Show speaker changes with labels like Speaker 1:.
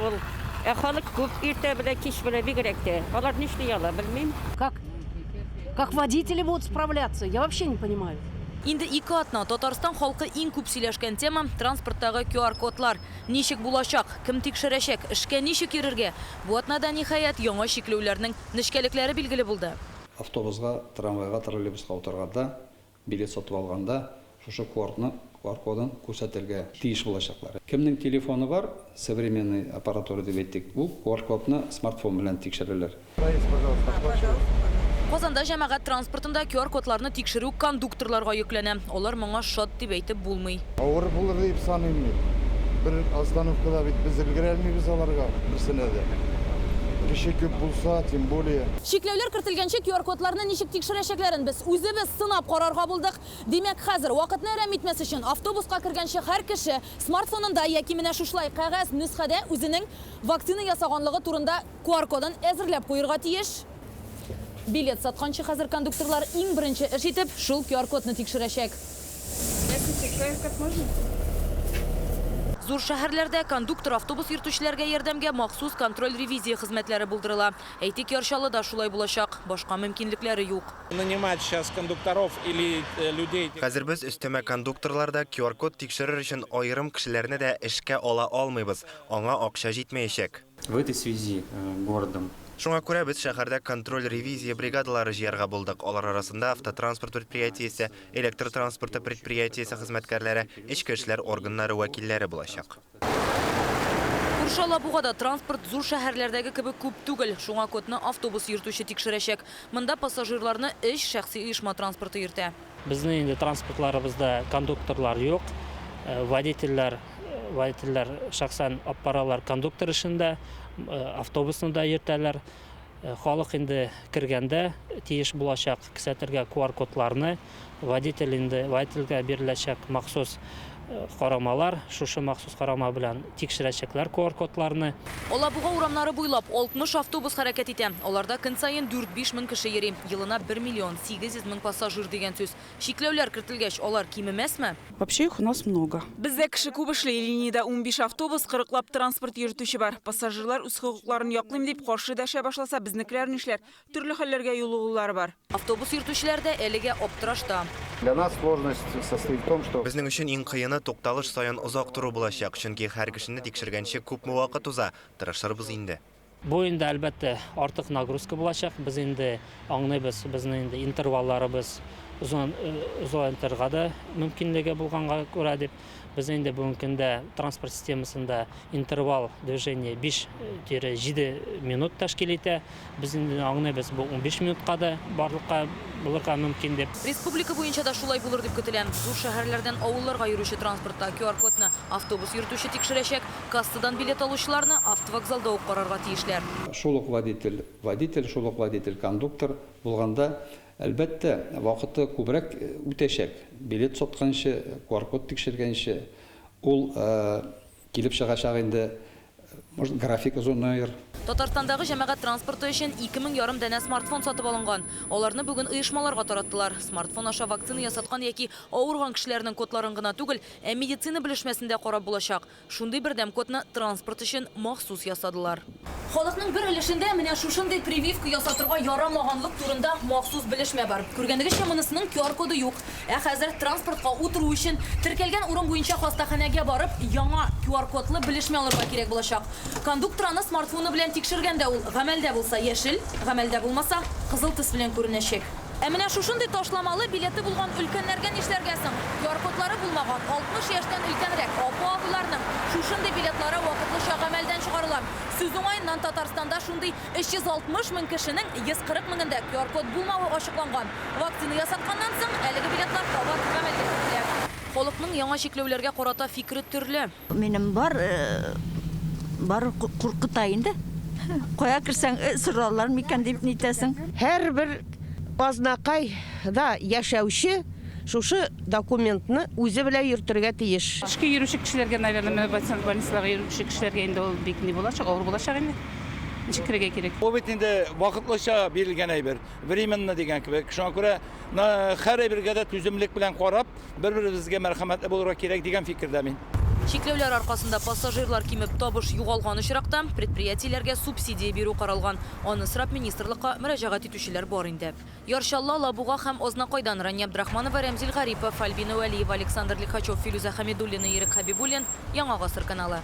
Speaker 1: ул. Ә халык күп, иртә белән, кич белән бигрәк тә. Алар нишли ала, белмим.
Speaker 2: Как? Как водители будут справляться? Я вообще не понимаю.
Speaker 3: Инде ике атна Татарстан халкы иң күп сөйләшкән тема, транспорттагы QR-кодлар. Ничек булачак? Кем тикшерәчәк? Эшкә ничек йөрергә? Бу атнада, ниһаять, яңа чикләүләрнең нечкәлекләре билгеле булды.
Speaker 4: Автобуска, трамвайга, троллейбуска утырганда, билет сатып алганда шушы куартны, QR кодын күрсәтергә тиеш булачаклар. Кемнең телефоны бар, современный аппаратура дип әйтик, ул QR кодны смартфон белән тикшерәләр.
Speaker 5: Проезд, пожалуйста, оплачивайте.
Speaker 3: Казанда җәмәгать транспортында QR-кодларны тикшерү кондукторларга йөкләнә. Алар моңа шат дип әйтеп булмый.
Speaker 5: Авыр булыр дип саныйм мин. Бер остановкада бит без өлгерә алмыйбыз аларга, берсенә дә. Кеше күп булса, тем более.
Speaker 3: Чикләүләр кертелгәнче QR-кодларны ничек тикшерәчәкләрен без үзебез сынап карарга булдык. Димәк, хәзер вакытны әрәм итмәс өчен автобуска кергәнче һәр кеше смартфонында яки менә шушылай кәгазь нөсхәдә үзенең вакцина ясаганлыгы турында QR-кодын әзерләп куерга тиеш. Билет сатканчы хәзер кондукторлар иң беренче эш итеп шул QR-кодны тикшерәчәк.
Speaker 6: Здравствуйте, QR-код можно?
Speaker 3: Зур шәһәрләрдә кондуктор автобус йөртүчеләргә ярдәмгә махсус контроль-ревизия хезмәтләре булдырыла. Әйтик, Яр Чаллыда шулай булачак. Башка мөмкинлекләре юк.
Speaker 7: Нанимать сейчас кондукторов или людей.
Speaker 8: Хәзер без өстәмә кондукторлар да, QR-код тикшерер өчен аерым кешеләрне дә эшкә ала алмыйбыз. Аңа акча җитмәячәк.
Speaker 9: В этой связи городом.
Speaker 8: Шуңа күрә без шәһәрдә контроль-ревизия бригадалары җыярга булдык. Алар арасында автотранспорт предприятиесе, электр транспорты предприятиесе хезмәткәрләре, эчке эшләр органнары вәкилләре булачак.
Speaker 3: Күрше Алабугада транспорт зур шәһәрләрдәге кебек күп түгел. Шуңа кодны автобус йөртүче тикшерәчәк. Монда пассажирларны өч шәхси оешма транспорты йөртә.
Speaker 10: Безнең инде транспортларыбызда кондукторлар юк. Водительләр водительләр шәхсән алып баралар кондуктор эшен дә, автобусны да йөртәләр. Халык инде кергәндә тиеш булачак кисәтергә QR-кодларны. Водитель инде водительгә биреләчәк махсус карамалар, шушы махсус карама белән тикшерәчәкләр QR-кодларны.
Speaker 3: Алабуга урамнары буйлап 60 автобус хәрәкәт итә. Аларда көн саен 4-5 мең кеше йөри. Елына 1 миллион 800 мең пассажир дигән сүз. Чикләүләр кертелгәч, алар кимемәсме?
Speaker 6: Вообще их у нас много.
Speaker 11: Бездә кеше күп эшли. Линиядә 15 автобус, 40лап транспорт йөртүче бар. Пассажирлар үз хокукларын яклыйм дип каршы дәшә башласа, безнекеләр нишләр? Төрле хәлләргә юлыгулары бар.
Speaker 3: Автобус йөртүчеләр дә әлегә аптырашта.
Speaker 5: Для нас сложность состоит в том, что
Speaker 8: Безнең өчен иң кыены тукталыш саен озак тору булачак, чөнки һәр кешене тикшергәнче күпме вакыт уза, тырышырбыз инде.
Speaker 10: Бу инде, әлбәттә, артык нагрузка булачак. Без инде аңлыйбыз, безнең инде интервалларыбыз озайтырга да мөмкинлеге булганга күрә дип, без инде бүгенге көндә транспорт системасында интервал движения 5-7 минут тәшкил итә. Без инде аңлыйбыз, бу 15 минутка да барлыкка булырга мөмкин дип.
Speaker 3: Республика буенча да шулай булыр дип көтелә. Зур шәһәрләрдән авылларга йөрүче транспортта QR-кодны автобус йөртүче тикшерәчәк. Кассадан билет алучыларны автовокзалда ук карарга тиешләр.
Speaker 4: Шул ук водитель, водитель, шул ук водитель, кондуктор булганда, әлбәттә, вакыты күбрәк үтәчәк. Билет сатканчы, QR-код тикшергәнче, ул килеп чыгачак инде, может, график озынаер.
Speaker 3: Татарстандагы җәмәгать транспорты өчен 2 мең ярым данә смартфон сатып алынган. Аларны бүген оешмаларга тараттылар. Смартфон аша вакцина ясаткан яки авырган кешеләрнең кодларын гына түгел, ә медицина белешмәсен дә карап булачак. Шундый бердәм кодны транспорт өчен махсус ясадылар. Халыкның бер өлешендә менә шушындый прививка ясатырга ярамаганлык турында махсус белешмә бар. Күргәнегезчә, монысының QR коды юк. Ә хәзер транспортка утыру өчен теркәлгән урын буенча хастаханәгә барып, яңа QR кодлы белешмә алырга кирәк булачак. Кондуктор аны смартфоны белән тикшергәндә ул гамәлдә булса яшел, гамәлдә булмаса кызыл төс белән күренәчәк. Ә менә шушындый ташламалы билеты булган өлкәннәргә нишләргә соң? QR кодлары булмаган 60 яшьтән өлкәнрәк апа-абыйларның шушындый билетлары вакытлыча гамәлдән чыгарыла. Сүз уңаеннан, Татарстанда шундый 360 мең кешенең 140 меңендә QR код булмавы ачыкланган. Вакцина ясатканнан соң әлеге билетлар кабат гамәлгә кертелә. Халыкның яңа чикләүләргә карата фикере төрле.
Speaker 12: Минем бар, бар куркыта инде. Кая керсәң, сорарлар микән дип нитәсең.
Speaker 13: Һәрбер Азнакайда яшәүче шушы документны үзе белән йөртергә тиеш.
Speaker 14: Эшкә йөрүче кешеләргә, наверное, менә больницаларга йөрүче кешеләргә инде ул бик ни булачак, авыр булачак инде. Ничек керергә кирәк?
Speaker 7: Бу бит инде вакытлыча бирелгән әйбер, временно дигән кебек. Шуңа күрә һәр әйбергә дә түземлек белән карап, бер-беребезгә мәрхәмәтле булырга кирәк дигән фикердә мин.
Speaker 3: Чикләүләр аркасында пассажирлар кимеп, табыш югалган очракта, предприятиеләргә субсидия бирү каралган. Аны сорап министрлыкка мөрәҗәгать итүчеләр бар инде. Яр Чаллы, Алабуга һәм Азнакайдан Рания Абдрахманова, Рәмзил Гарипов, Альбина Вәлиева, Александр Лихачев, Филүзә Хәмидуллина, Ирек Хәбибуллин, Яңа гасыр каналы.